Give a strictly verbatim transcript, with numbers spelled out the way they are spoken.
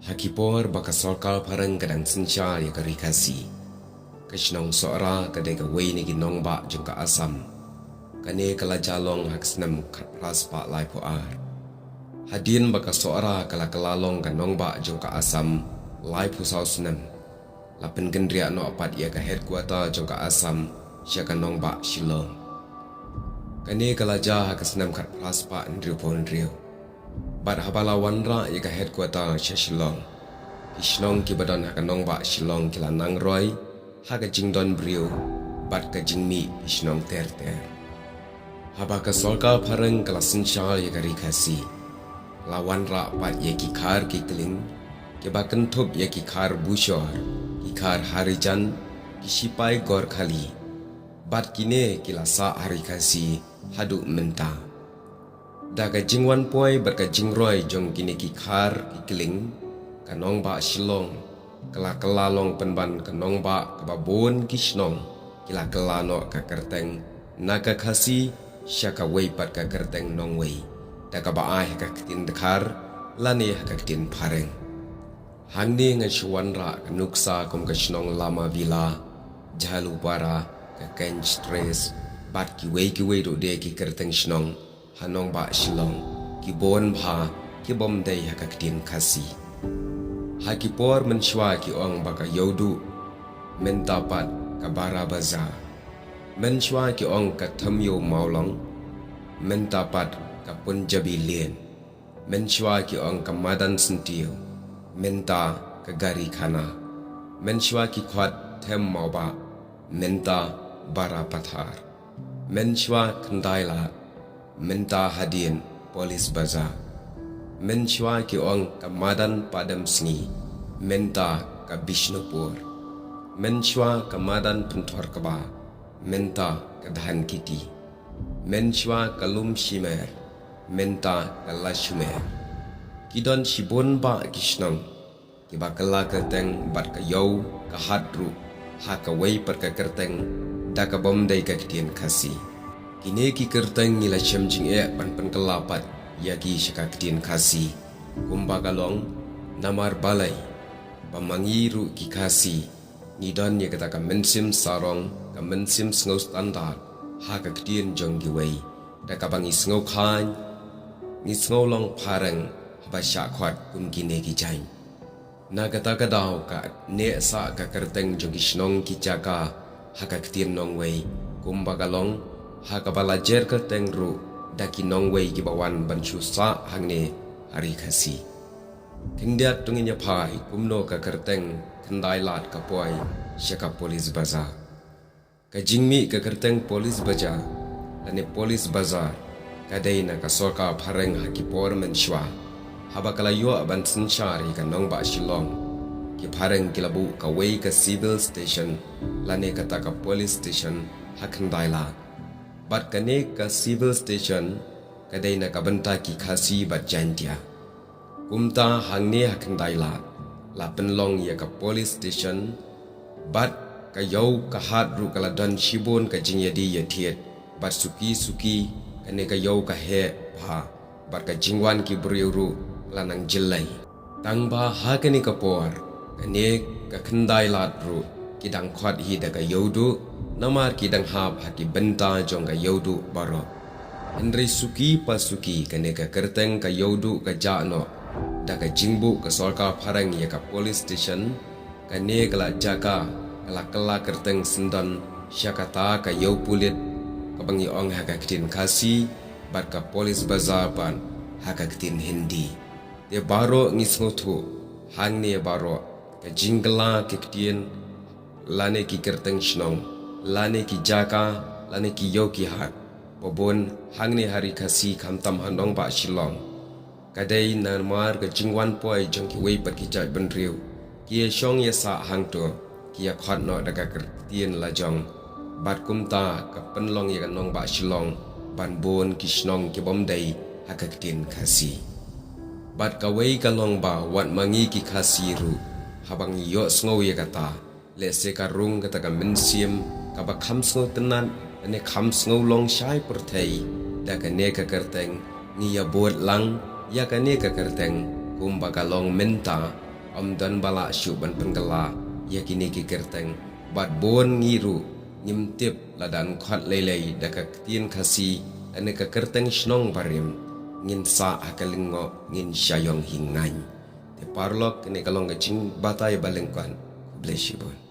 Ha ki por ba ka sorkar phareng ka dang synshar ïa ka Ri Khasi, ka shnong Sohra ka dei kawei na ki nongbah jong ka Assam. Kane ka la jia long ha ka snem khatphra spah laiphew ar. Hadien ba ka Sohra ka la kylla long ka nongbah jong ka Assam laiphew saw snem, la pynkynriah noh pat ïa ka headquarter jong ka Assam sha ka nongbah Shillong. Kane ka la jia ha ka snem khatphra spah hynriewphew hynriew. Bad haba la wanrah ïa ka headquarter sha Shillong, ki shnong kiba don ha ka nongbah Shillong ki la nang roi ha ka jingdon briew bad ka jingmih ki shnong ter ter. Haba ka sorkar phareng ka la synshar ïa ka Ri Khasi, la wanrah pat ïa ki khar ki kling kiba kynthup ïa ki khar Bushor, ki khar Harijan, ki shipai Gorkhali. Bad kine ki la sah ha Ri Khasi haduh mynta. Da ka jingwan poi bad ka jingroi jong kine ki khar ki kling, ka nongbah Shillong ka la kylla long pynban ka nongbah kaba bun ki shnong ki la kylla noh ka kyrteng na ka Khasi sha kawei pat ka kyrteng nongwei, da kaba ai ha ka ktien Dkhar lane ha ka ktien phareng. Hangne ngan shu wanrah ka nuksa kum ka shnong Lamavila, Jhalupara, ka Ganj Trace, bad kiwei kiwei ruh de ki kyrteng shnong ha nongbah Shillong, ki bun bha kibym dei ha ka ktien Khasi. Ha ki por mynshuwa ki ong ba ka Ïewduh, mynta pat ka Bara Bazar. Mynshuwa ki ong ka Thymïew Mawlong, mynta pat ka Punjabi Lane. Mynshuwa ki ong ka Madan Syntiew, mynta ka Gari Khana. Mynshuwa ki khot Them Mawbah, mynta Bara Pathar. Mynshuwa Khyndailad, mynta hadien Police Bazar. Mynshuwa ki ong ka Madan Padam Sngi, mynta ka Bishnupur. Mynshuwa ka Madan Pynthor Kba, mynta ka Dhankheti. Mynshuwa ka Lum Shimer, mynta ka Lashumer. Ki don shibun bah ki shnong kiba kylla kyrteng bad ka ïew ka hat ruh ha kawei pat ka kyrteng da kabym dei ka ktien Khasi. Kine ki kyrteng ngi la shem jingeh ban pynkylla pat ïa ki sha ka ktien Khasi, kumba ka long, namar balei ba ma ngi ruh ki Khasi ngi don ïa kata ka mynsiem sarong, ka mynsiem sngew standard ha ka ktien jong kiwei, da kaba ngi sngew khlaiñ, ngi sngew long phareng haba shah khot kum kine ki jaiñ. Na kata ka daw ka neh sah ka kyrteng jong ki shnong ki jaka ha ka ktien nongwei, kumba ka long, ha kaba la jer kyrteng ruh da ki nongwei kiba wan ban shu sah hangne ha Ri Khasi. Khyndiat to ngin ïa phai kumno ka kyrteng Khyndailad ka poi sha ka Police Bazar. Ka jingmih ka kyrteng Police Bazar lane Police Bazar ka dei na ka sorkar phareng ha ki por mynshuwa. Haba ka la ïoh ban synshar ïa ka nongbah Shillong, ki phareng ki la buh kawei ka civil station lane kata ka police station ha Khyndailad. Bad kane ka civil station ka dei na ka bynta ki Khasi bad Jaintia. Kumta hangne ha Khyndailad la pynlong ïa ka police station, bad ka ïew ka hat ruh ka la don shibun ka jingïadie ïathied, bad suki suki kane ka ïew ka heh bha, bad ka jingwan ki briew ruh ka la nang jyllei. Tangba ha kane ka por, kane ka Khyndailad ruh ki dang khot hi da ka Ïewduh, namar ki dang hap ha ki bynta jong ka Ïewduh baroh. Hynrei suki pa suki kane ka kyrteng ka Ïewduh ka jah noh da ka jingbuh ka sorkar phareng ïa ka police station. Kane ka la jaka ka la kylla kyrteng syndon sha kata ka ïew pulit kaba ngi ong ha ka ktien Khasi, bad ka Police Bazar pat ha ka ktien Hindi. Te baroh ngi sngewthuh, hangne baroh ka jingkylla ki ktien lane ki kyrteng shnong lane ki jaka lane ki ïew ki hat, ba bun hangne ha Ri Khasi khamtam ha nongbah Shillong, ka dei namar ka jingwan poi jong kiwei pat ki jaitbynriew, ki ïa shong ïa sah hangto, ki ïa khot noh da ka ktien lajong. Bad kumta ka pynlong ïa ka nongbah Shillong ban bun ki shnong kibym dei ha ka ktien Khasi. Bad kawei ka long ba wat ma ngi ki Khasi ruh, haba ngi ïohsngew ïa kata, lehse ka rung kata ka mynsiem kaba kham sngewtynnad lane kham sngew long shai pyrthei da kane ka kyrteng, ngi ïa bud lang ïa kane ka kyrteng kumba ka long mynta Ym don ba lah shuh ban pynkylla ïa kine ki kyrteng, bad bun ngi ruh ngim tip lada yn khot lei lei da ka ktien Khasi lane ka kyrteng shnong barim, ngin sah ha ka lyngngoh, ngin shah ïong hi ngaiñ. Te paralok, kane ka long ka jingbatai ba lyngkot. Khublei shibun.